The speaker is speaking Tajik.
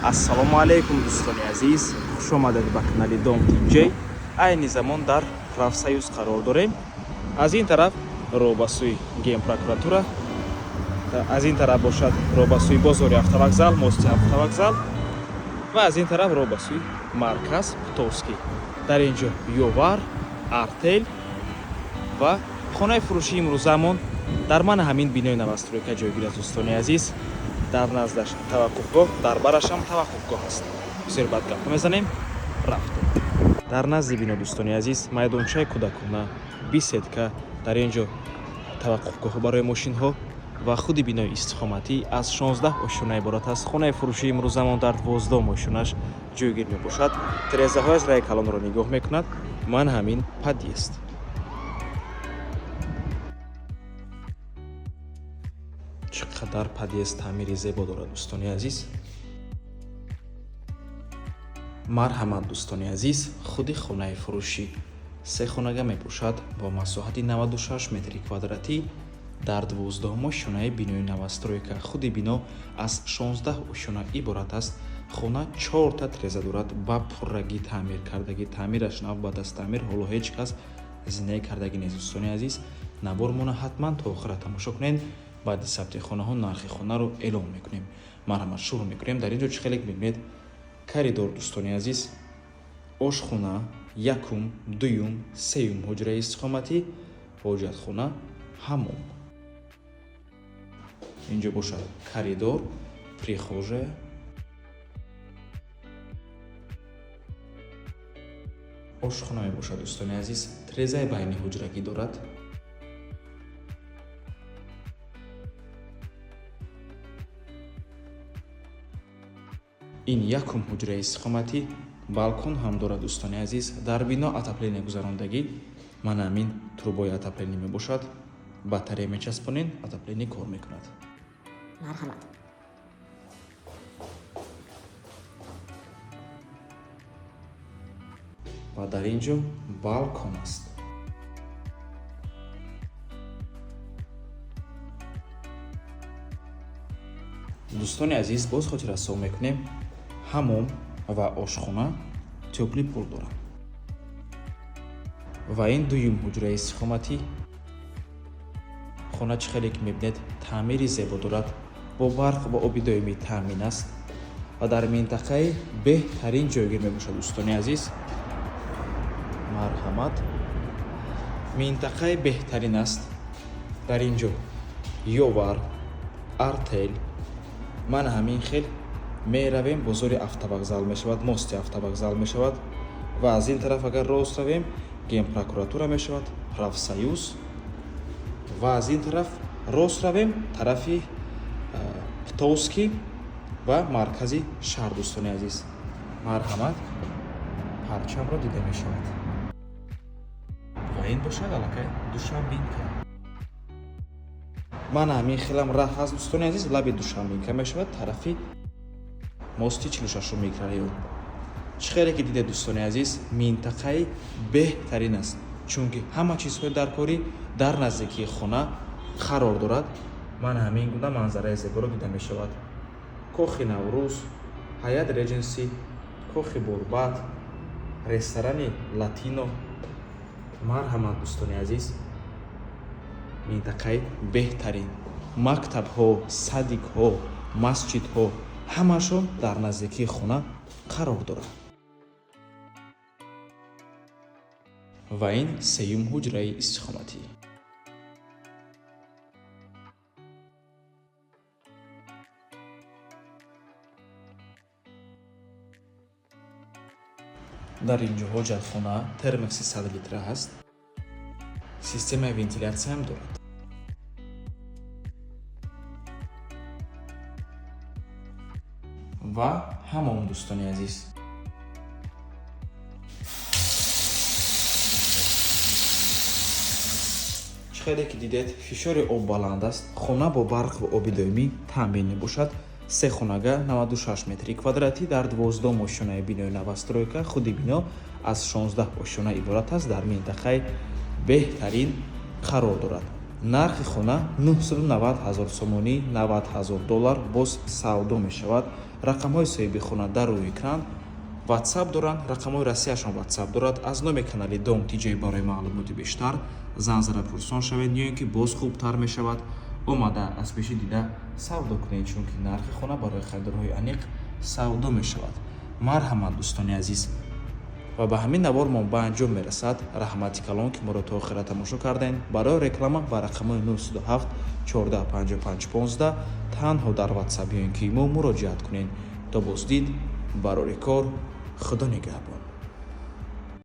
Ассалому алайкум, дӯстони азиз, хушомадед ба канали Дом TJ. Айни замон дар Профсоюз қарор дорем. Аз ин тараф роҳ ба сӯи Генпрокуратура, аз ин тараф бошад роҳ ба сӯи бозори автовокзал, мости автовокзал, ва аз ин тараф роҳ ба сӯи марказ Птовский. Дар ин ҷо Ёвар, Артел ва хонаи фурӯшии имрӯзаамон дар мана ҳамин бинои новостройка ҷойгир аст, дӯстони азиз. Дар наздаш таваққуфгоҳ, дар барашам таваққуфгоҳ аст. Бисёр бад гап мезанем, рафтем. Дар назди бино, дӯстони азиз, майдончаи кӯдакона, беседка, дар ин ҷо таваққуфгоҳҳо барои мошинҳо ва худи бинои истиқоматӣ аз 16 ошёна иборат аст. Хонаи фурӯшии имрӯзамон дар 12-ум ошёнаш ҷойгир мебошад. Тирезаҳояш раи калонро нигоҳ мекунад. Ман ҳамин подъезд. Чӣ қадар подъезд таъмири зебо дорад, дӯстони азиз. Марҳамат, дӯстони азиз, худи хонаи фурӯшӣ се хонага мебошад бо масоҳати 96 метри квадратӣ дар 12-ум ошёнаи бинои новостройка. Худи бино аз 16 ошёна иборат аст. Хона чорта тиреза дорад, ба пуррагӣ таъмир кардагӣ, таъмираш нав ба даст таъмир, ҳоло ҳеҷ кас зиндагӣ кардагӣ нест. Дӯстони азиз, навормона ҳатман то охира тамошо кунед. Баъди сабти хонаҳо нархи хонаро эълон мекунем. Марҳамат, шурӯъ мекунем. Дар ин ҷо чӣ хеле мебинед, коридор, дӯстони азиз, ошхона, якум, дуюм, сеюм ҳуҷраи истиқоматӣ, ҳоҷатхона, ҳаммом. Инҷо бошад коридор, прихожая, ошхона мебошад. Дӯстони азиз, тирезаи байни ҳуҷрагӣ дорад. Ин якум ҳуҷраи истиқоматӣ, балкон ҳам дорад. Дӯстони азиз, дар бино отопление гузарондагӣ, мана ҳамин трубои отопление мебошад. Батарея мечаспонед, отопление кор мекунад. Марҳамат. Ва дар ин ҷо балкон аст. Дӯстони азиз, боз хотиррасон мекунем, ҳаммом ва ошхона тёплый пол доранд. Ва ин дуюм ҳуҷраи истиқоматӣ. Хона, чӣ хеле ки мебинед, таъмири зебо дорад, бо барқ ва оби доимӣ таъмин аст ва дар минтақаи беҳтарин ҷойгир мебошад. Дӯстони азиз, марҳамат, минтақаи беҳтарин аст. Дар ин ҷо Ёвар, Артел, мана ҳамин хел меравем, бозори автовокзал мешавад, мости автовокзал мешавад, ва аз ин тараф агар рост равем, Генпрокуратура мешавад, Профсоюз, ва аз ин тараф рост равем, тарафи Птовский ва маркази шаҳр. Дӯстони азиз, марҳамат, парчамро дида мешавад. Ва ин бошад аллакай Душанбинка. Мана ҳамин хелам раҳ ҳаст, дӯстони азиз, лаби Душанбинка мешавад, тарафи мости 46-ум микрорайон. Чӣ хеле ки дидед, дӯстони азиз, минтақаи беҳтарин аст, чунки ҳама чизҳои даркорӣ дар наздикии хона қарор дорад. Мана ҳамин гуна манзараи зеборо дида мешавад: кохи Наврӯз, Ҳаят Реҷенси, кохи Борбад, ресторани Латино. Марҳамат, дӯстони азиз, минтақаи беҳтарин, мактабҳо, садикҳо, масҷидҳо ҳамашон дар наздикии хона қарор дорад. Ва ин сеюм ҳуҷраи истиқоматӣ. Дар ин ҷо ҳоҷатхона, термоси 100 литра ҳаст, системаи вентилятсияам дорад. Ва ҳаммом, дӯстони азиз. Чӣ хеле ки дидед, фишори об баланд аст. Хона бо барқ ва оби доимӣ таъмин мебошад. Се хонага, 96 метри квадратӣ, дар 12-ум ошёнаи бинои новостройка. Худи бино аз 16 ошёна иборат аст, дар минтақаи беҳтарин қарор дорад. Нархи хона 990 ҳазор сомонӣ, 90 ҳазор доллар, боз савдо мешавад. Рақамҳои соҳиби хона дар рӯи экран, WhatsApp доранд, рақамҳои Россияшон WhatsApp дорад. Аз номи канали Дом Тиҷай барои маълумоти бештар занг зада пурсон шавед ё ин ки боз хубтар мешавад, омада аз пеши дида савдо кунед, чунки нархи хона барои харидорҳои аниқ савдо мешавад. Марҳамат, дӯстони азиз. Ва ба ҳамин навор мо ба анҷом мерасад. Раҳмати калон, ки моро то охира тамошо кардем. Барои реклама ба рақамҳои 907 14 55 15 танҳо дар WhatsApp ё ин ки имо муроҷиат кунед. То боздид, барори кор, Худо нигаҳбон.